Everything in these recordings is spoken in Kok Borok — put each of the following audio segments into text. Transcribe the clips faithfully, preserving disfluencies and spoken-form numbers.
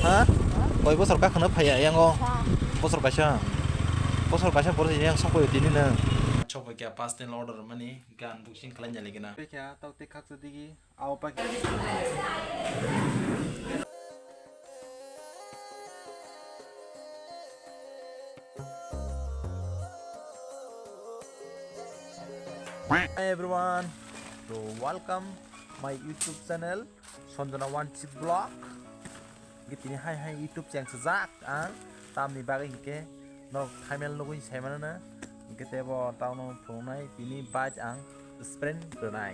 Ha? Koi bosor kakhwna phaiya yango? Bosor kaisa. Bosor kaisa pore yang sokoi tini na. Chokbai kya pas ten order mani gan boxing khlai nyali gina. Bekya tau te khaksa digi. Au pa. Hi everyone, so welcome my YouTube channel Sanjana Wanchit Vlog. Hingke tini hai hai YouTube cheng sajak ang tamni bagwi hingke nok thumbnail nugwi sai mano na. Hingke tebo taono phunuknai tini bike ang sprint rwnai.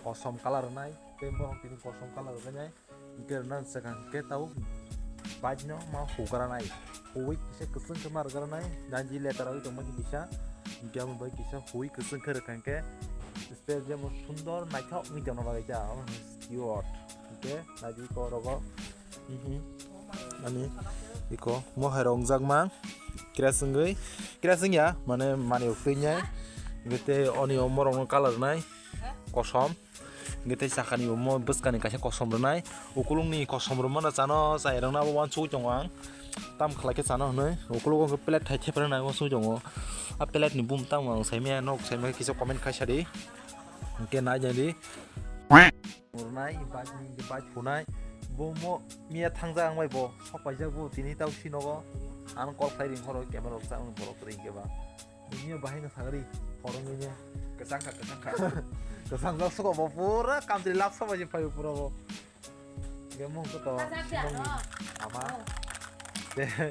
Kosom colour rwnai, tei borok tini kosom colour rwnai. Hingke rwna swkang hingke tau bike no ma hugaranai. Huwi kisa kwchwng khe ma rwgaranai, janji letter rwi tongma khe kisa. Hingke amo bai kisa huwi kwchwng khe rwkha hingke space jemon sundor naithok wngwi tongna bagwi ta, omo hwnwi cute. Hingke naidi korogo, mhm, ani iko mohai rok wngjakma, kres wngwi, kres wngya, mane manwi rok twi nai. Hingke tei oni omorokno colour nai kosom. Hingke tei sakani bo mo bwskani kaisa kosom rwnai. Ukulungni kosom rwmano chano chai rwna abo uansugui tongo ang. Tam khlai khe chano hwnwi. Ukulugo hwnkhe plate thai thepra nai uansugui tongo. A plate ni bumung tamo ang saimaya, nok saimaya kisa comment khai sadi. Hingke nai jani. Rwnai, bike ni, bike phunai. Bo mo miya thangjak ang bai bo sok paijak bo tini tau si nogo. Ang call khai ring horo camera rok chang borok ring khe ba. Nini bahai no sagri, korong nini. Kesang kha, kesang kha. Kesang jak suko bo pura country lap sama je payo pura bo. Ge mung ko to. Kasar dia, sinong no? Ama. Oh. De. Kasar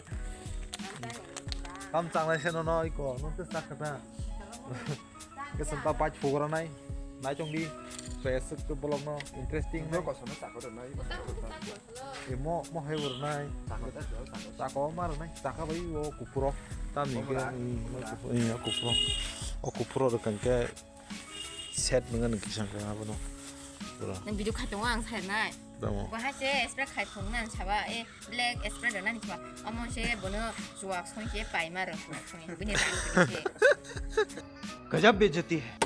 dia, no? Tam chang nai se no no iko, no te sak kha ta. Kesang ta bike phugra nai. Nai chong di. Face ke bolok no interesting nai. Bro, kosom na sakho de nai. Utang, utang, utang. Imo, mo hai ur nai. Chakla ta jao, chakla. Chako ma rwnai, chaka bai o kuphuro. Tamni o ke, mura. Mm, o kuphuro, mm, o kuphuro. O kuphuro rwkha khe set nwnga nang kisa khe abono. Pura. Nang video khai tongo ang sai nai. Tamo. Bo hai se spray khai thong nang saba, e, black spray rwna ni saba. Amo se bono chuak song se pai ma rw chuak song. Bini rang se. Gajab bejati hai.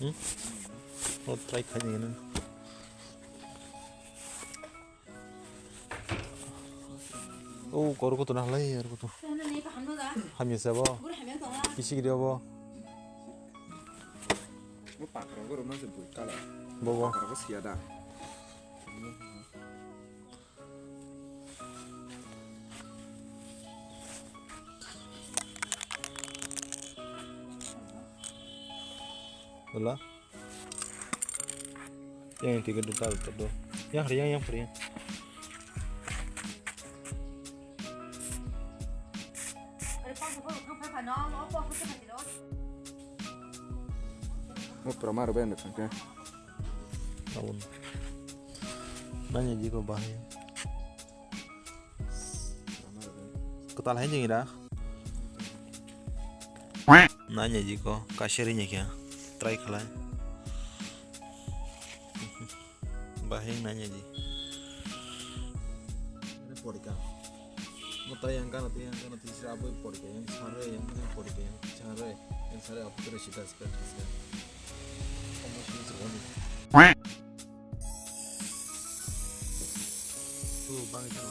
Hmm? O try khai nang. O, kor ko to na halai, yar ko to. Hamya se bo. Kisi gidi bo. Bo pakra ko rwma se bui kala. Bo, bo. Pakra ko siya da. Wala. Yang yang tiga duta duta do. Yang hari yang yang hari yang. Mo pura maro ben de tangke. Abun. Nanya jiko bahaya. Kwtal hai jeng ira. Nanya jiko kasir nya kya. Try khlai. Bahai nanya ji. Ini porika. Mo tai yang kana, tai yang kana, tai sira boy porika, yang sare, yang kana porika, yang sare, yang sare apa terus kita seperti sekarang. Kamu sini sekolah. Tuh, bang itu.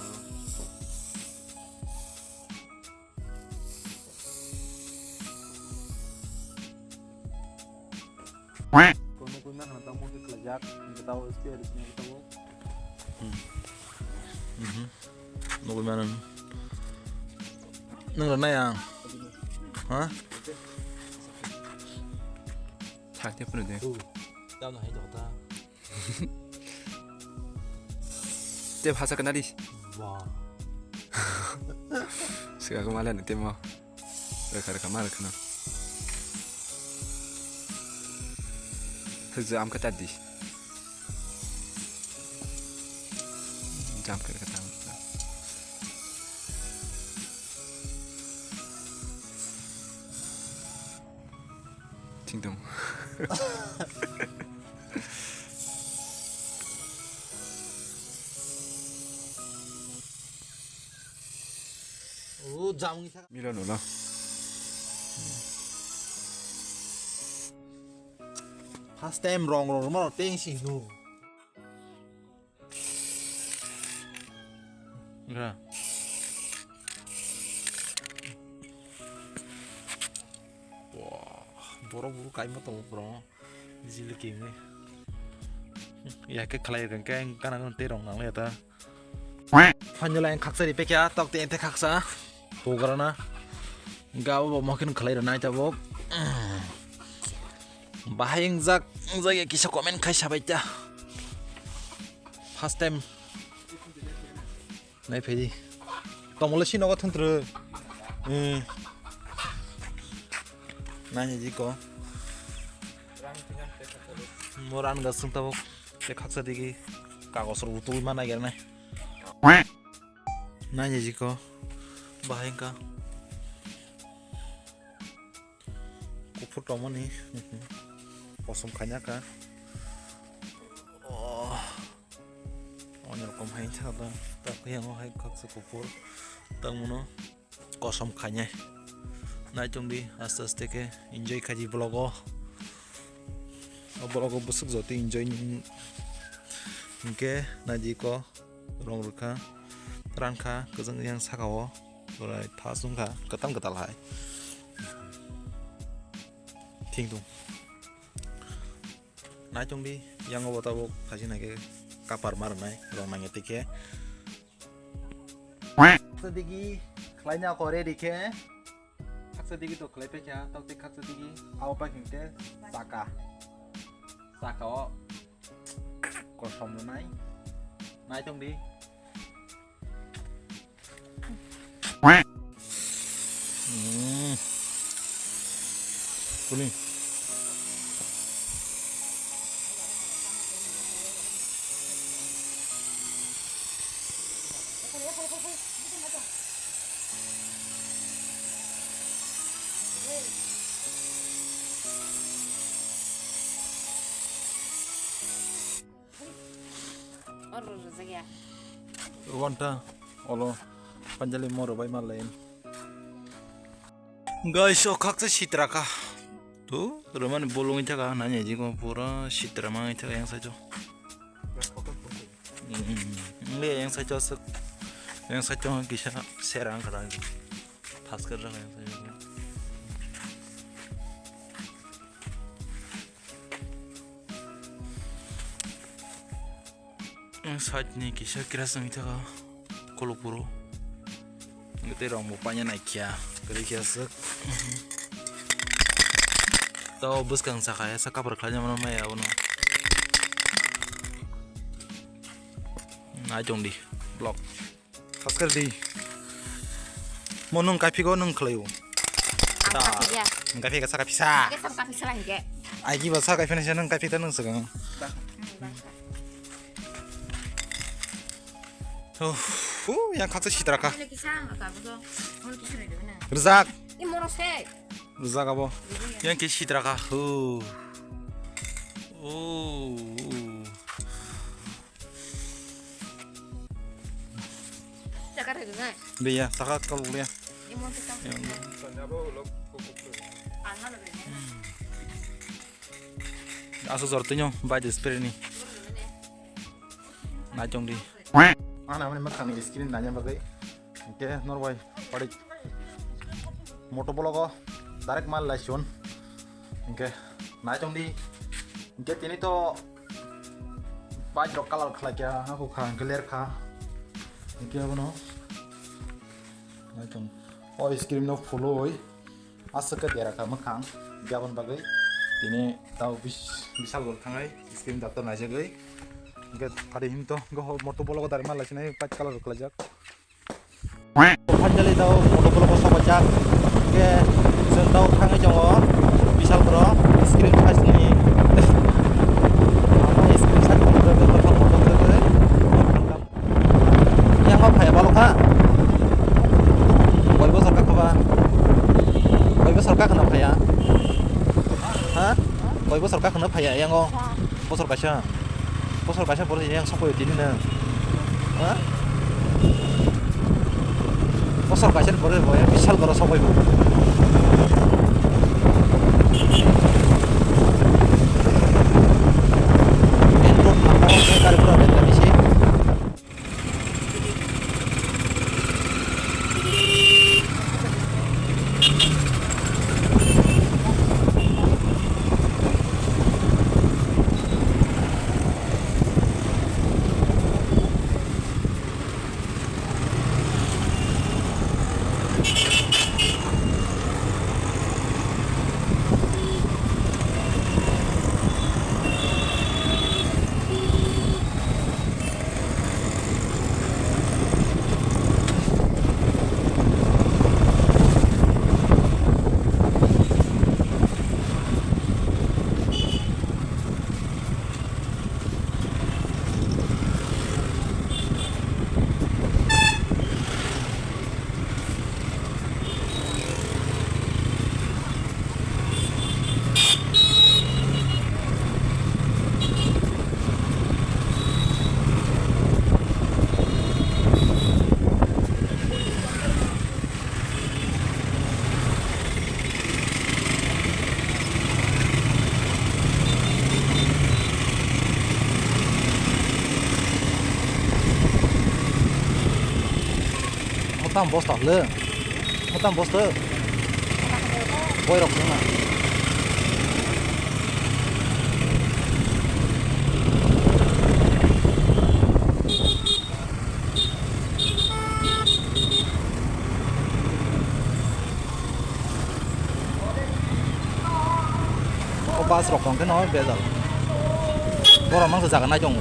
Kono koi ma khana tamo khe khlajak, hingke tamo S P R S ni tamo. Hmm. Mhm. Nugui mano. Nung rw nai ang. Ha? Thak te phunu de. Tamo hai jota. Te phasa kana di. Wah. Sika ko malen te mo. Reka reka ma reka na. Hwkhe am kata di. Jam khe kata. Ting tong. O jamung isa. Milo nulo. First time rong rong rong teng si nu. Wah, borok bo kaima tongo bro. Jili kini. Ya ke khlai rwng ke gana gana tei rong nang ya ta. Phanjala yang khaksa ri pekya tok te ente khaksa. Bogra na. Gabo bo mokin khlai rwnai tabuk. Bahai wngjak, wngjak ya kisa comment khai sabai ta. First time. Nai phaidi. Tomole si nogo thantru. Eh. Nai ni jiko. Moran ga sung tabuk. Te khaksa digi. Kagos rok utui ma nai gernai. Nai ni jiko. Bahai ka. Kuphur tongmani kosom khaina kha. Oh. Oni rokom hai thada, tak yang hai khaksa kuphur tongmano kosom khainai. Naitung di aste aste ke enjoy khaji vlog o. O vlog o bwswk jotwi enjoy hinkhe naidi ko. Rong rwkha, rankha, kwchwng yang saka o, borai thas wngkha, kwtal kwtal hai. Thing tung. Naitung di, yang o bo tabuk, thasi nai khe kapar ma rwnai, rong nang ya tei khe. Sadigi, khlaina ko ready khe. Khaksa digi to khlai paikha, tok tei khaksa digi, abo pai hwnkhe chaka. Chaka o kosom rwnai. Nai tong di. Mm. Kuni. Oro rwjak ya. Wanta olo panjali moro bai ma lain. Guys, o khaksa sitra kha. Tu, romani bolong ithaka, nanya jiko pura sitra mang ithaka yang sajo. Nge yang sajo sek, yang sajo kisa serang kadang. Pas kerja yang sajo. Side ni kisa crash wngwi thaka kolok puro. Tei rong bo paina nai kya, kwrwi kya swk. To bwskang sakha ya, sa kapar khlai mano maya abono. Nai tong di, block. Haskar di. Mo nung kaiphigo nung khlaio. Ang kaphikya. Nung kaphika sa kaphisa. Ang kaphisa lang ke. Ai giba sa kaphina sa nung kaphita nung swkang. Oh, hu, yang khaksa sitra kha. Ini kisah nggak tahu tuh. Mau kisah itu mana? Rzak. Ini morose. Rzak abo. Yang ke sitra kha. Hu. Oh. Biya, saka kal ya. Asu jor tinyo, bai de spray ni. Nai chong di. Ana mani makhang ni screen nanya bagai. Ke norwai, padi. Moto bologo, direct mal lai sion. Hingke naichong di. Hingke tini to bike rok colour khlai kha, hako kha, hingke ler kha. Hingke abono naichong. O ice cream no phuloi aswk khe dera kha mwkhang. Hingke aboni bagwi tini tao bis-, bisal gol thangai ice cream doctor naijagwi. Hingke phari him to, hingke ho moto bologo dari mal lai sinai white colour rok khlaijak. Finally tao moto bologo sokojak. Hingke chwng tao thangwi tongo. Bisal bro screen size ni. Amo screen size ni bro, bro, bro, bro, bro. Yang ma phaya balo kha. Koi bosor ka khoba. Koi bosor ka khna phaya. Ha? Koi bosor ka khna phaya yang o. Bosor kaisa. Bosor kaisa pore yang sokoi tini na. Ha? Bosor kaisa pore bo yang bisal goro sokoi bo. Main road na, kari pura benda bisi. Tam bosta le. Tam bosta. Boy rok na. O bus rok tong khe no bejal. Borok mangsa jaga nai tongo.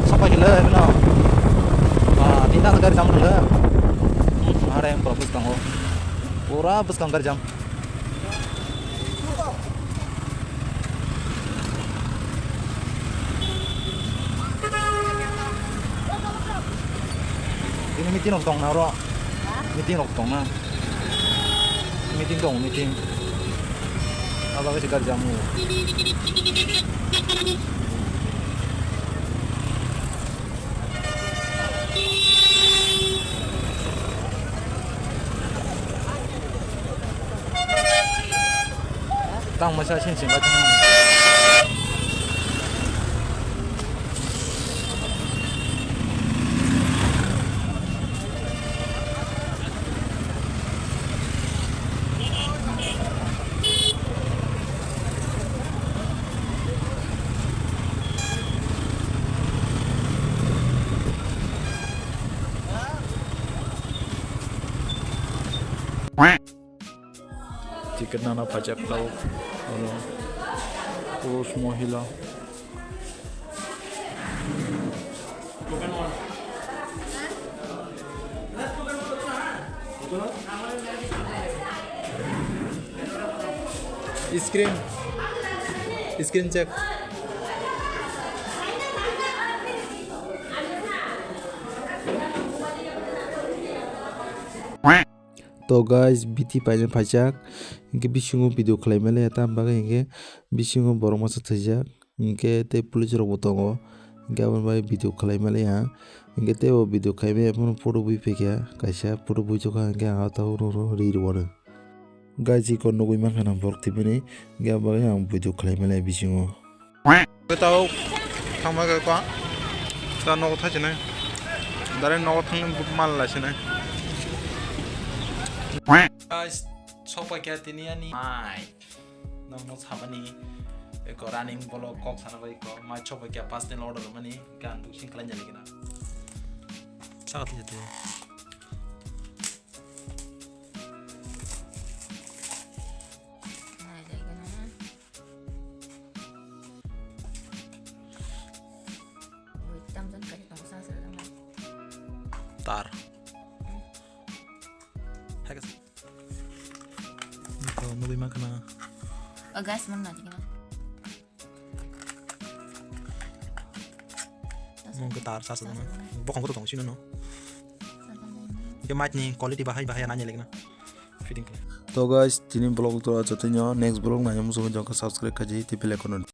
Sapai khe le, no. Ah, tinta gari jam khe le. Hmm, are yang propose kango. Pura bwskang gari jam. Ini meeting rok tong na oro. Meeting rok tong na. Meeting tong, meeting. Aba khe gari jam. Tang masa sin sin ba tang. Ticket nana pajak tau. Oro. Purush, mohila. Screen. Screen check. To guys, biti paina phaijak, hinkhe bisingo video khlai male, tam bagwi hinkhe bisingo borok masa thwijak, hinkhe tei police rokbo tongo, hinkhe aboni bagwi video khlai male ha, hinkhe tei o video khlai maya phano photo bui phaikha, kaisa photo bui tongkha, hinkhe ang o tabuk rw rw ri rw anw. Guys, iko nugwi mankha nang borok twi bini, hinkhe abo bagwi ang video khlai male bisingo. Tau thangma khe kwa. Ta nogo thai sinai. Dare nogo thang mal lai sinai. Guys, sopai kya tini ani. Mai. Nokno sabani. Eko running vlog kok sana bai ko. Mai sopai kya personal order mani. Gan tu sing klan jani kena. Sakat jate. Nai dai gana. Wait, tam jon kai tong sa sa dang. Tar. Hai ka. Ko nugwi mankha na. O gas man na dikna. Mung ke tar sa sa dang. Bokong ko tong sino no. Ke mic ni quality bahai bahai nanya legna. Fitting khe. To guys, tini vlog to jotoino, next vlog naina muchungwi jokha subscribe khaji tei bell icon on.